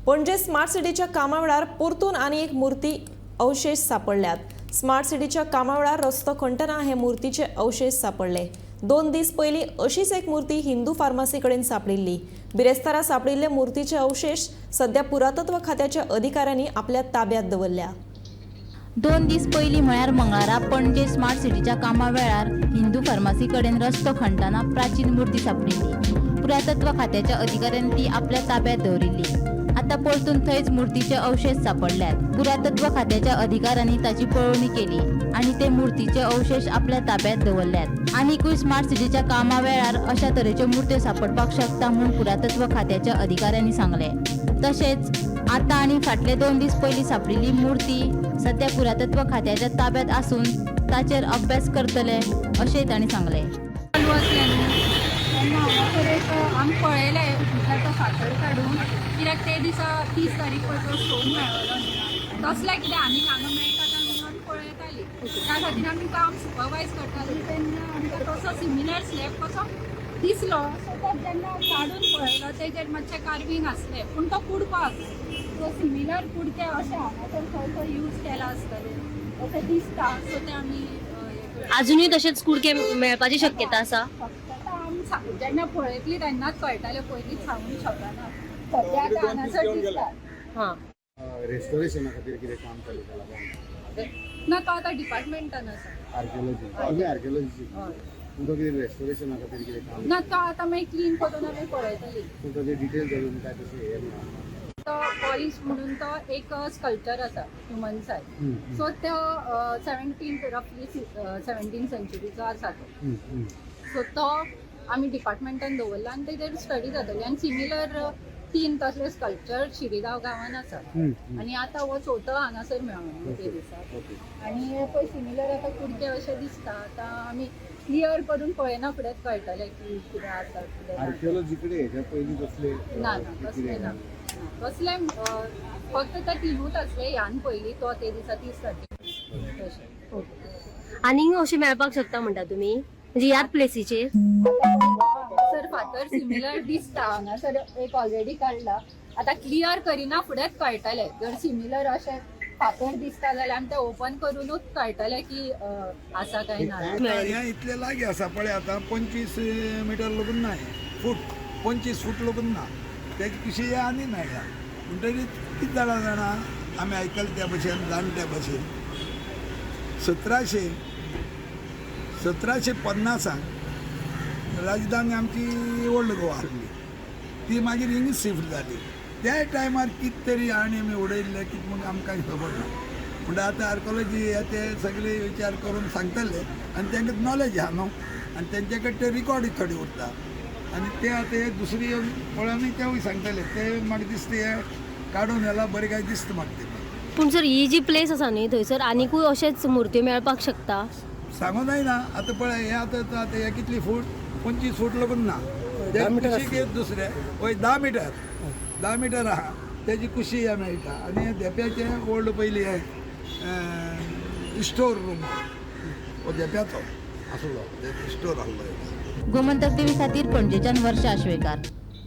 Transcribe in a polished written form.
Panaji smart सिटीच्या कामा वेळार परतून आनी एक मूर्ती अवशेश सापडल्यात. स्मार्ट सिटीच्या कामा वेळार रस्तो खणटना हे मूर्तीचे अवशेश सापडले. 2 दीस पयलीं अशीच एक मूर्ती हिंदू फार्मासी कडेन सापडिल्ली. बिरेस्तारा सापडिल्ले मूर्तीचे अवशेश सध्या पुरातत्व खात्याच्या अधिकाऱ्यांनी आपल्या ताब्यात दवरल्या. 2 दीस पयलीं म्हळ्यार मंगळारा पणजे स्मार्ट सिटीच्या कामा वेळार हिंदू फार्मासी कडेन रस्तो खणटना प्राचीन मूर्ती सापडिल्ली. पुरातत्व खात्याच्या अधिकाऱ्यांनी ती आपल्या ताब्यात दवरिल्ली. आतां परतून थंयच मूर्तीचे अवशेश सापडल्यात. पुरातत्व खात्याच्या अधिकाऱ्यांनी ताची पळोवणी केली आनी ते मूर्तीचे अवशेश आपल्या ताब्यात दवरल्यात. आनीकूय स्मार्ट सिटीच्या कामा वेळार अशा तरेच्यो मूर्त्यो सापडपाक शकता म्हूण पुरातत्व खात्याच्या अधिकाऱ्यांनी सांगलें. तशेंच आतां आनी फाटले 2 दीस पयलीं सापडिल्ली मूर्ती सध्या पुरातत्व खात्याच्या ताब्यात आसून ताचेर अभ्यास करतले अशेंय तांणी सांगलें. चालू आसलें न्हू तेन्ना हांगासर एक आमी पळयलें म्हटल्यार तो फातर काडून, कित्याक ते दिसा 30 तारीख पळय तो स्टोन मेळ्ळो न्हू, तसलें कितें आनीक हांगा मेळटा काय म्हणून आमी पळयतालीं. त्या खातीर आमी काम सुपरवायज करतालीं तेन्ना आमकां तसो सिमिलर स्लॅब कसो दिसलो. सो तो जेन्ना काडून पळयलो तेजेर मातशें कार्वींग आसलें, पूण तो कुडको आसलो. सो सिमिलर कुडके अशें हांगासर खंय खंय यूज केला आसतलें अशें दिसता. सो ते आमी हें करता. अजुनूय तशेंच कुडके मेळपाची शक्यता आसा. फक्त आमी जेन्ना पळयतली तेन्नाच कळटालें, पयलींच सांगूंक शकना. सद्या आतां हांगासर दिसता. हां, रेस्टोरेशना खातीर कितें काम चालू केलां काय? ना, तो आतां डिपार्टमेंटान आसा. आर्किओलॉजी, तुमी आर्किओलॉजी, हय. तुमकां कितें रेस्टोरेशना खातीर कितें काम? ना, तो आतां मागीर क्लीन करून आमी पळयतली. तुमकां ते डिटेल्स अजून काय तशें हें ना? तो पॉलिश म्हणून तो एक स्कल्पचर आसा ह्युमन सायज. सो तो 17, रफली 17 सेंचुरीचो आसा तो. सो तो आमी डिपार्टमेंटान दवरला आनी तेजेर स्टडी जातली. आनी सिमिलर 3 तसले स्कल्पचर शिरीगांव गांवान आसा आनी आतां हो चवथो हांगासर मेळ्ळो ते दिसा. आनी पळय सिमिलर आतां कुडके अशें दिसता. आतां आमी क्लियर करून पळयना फुडें कळटलें की कितें आसा कितें ना. आर्किओलॉजी कडेन हेच्या पयलीं कसले ना ना, तसलें ना. तसलें फक्त ते तिनूच आसले ह्यान पयलीं तो ते दिसा 30 तारखेक तशें. आनीक अशें मेळपाक शकता म्हणटा तुमी, म्हणजे ह्याच प्लेसीचेर? हांगासर फातर सिमिलर दिसता. हांगासर एक ऑलरेडी काडला. आतां क्लियर करिना फुडेंच कळटलें. जर सिमिलर अशें फातर दिसता जाल्यार आमी ते ओपन करुनूच कळटलें की आसा काय ना. हें इतलें लागीं आसा पळय, आतां 25 मिटर लागून ना, हें फूट 25 फूट लागून ना. तेजे कुशी हें आनी मेळ्ळा. म्हणटकीर कितें जाणां जाणा, आमी आयकलें त्या भशेन, जाणट्या भशेन 1750 राजधानी आमची ओल्ड गोवा आसली, ती मागीर हिंगा शिफ्ट जाली. त्या टायमार कितें तरी आनी आमी उडयल्लें कितें म्हूण आमकां खबर ना. म्हणटा आतां आर्कोलॉजी हे ते सगळे विचार करून सांगतले आनी तांकां नॉलेज आहा न्हू, आनी तेंचे कडेन ते रिकॉर्ड थोडे उरता आनी ते आतां हे दुसरी पळोवनूय तेवूय सांगतले. ते म्हाका दिसता हे काडून व्हेला बरें काय दिसता म्हाका ते. पूण सर, ही जी प्लेस आसा न्ही, थंयसर आनिकूय अशेच मुर्त्यो मेळपाक शकता? सांगू जायना. आतां पळय, हे आतां आतां हे कितली फूट, 25 फूट लागून ना. ते कुशीक एक दुसरे वय 10 मिटर, 10 मिटर आहा तेजी कुशी हे मेळटा. आनी धेंप्याचें ओल्ड पयलीं हे स्टोर रूम हो धेंप्याचो आसलो, स्टोर आसलो. गोमंतक टीव्ही खातीर पणजेच्यान वर्षा आश्वेकार.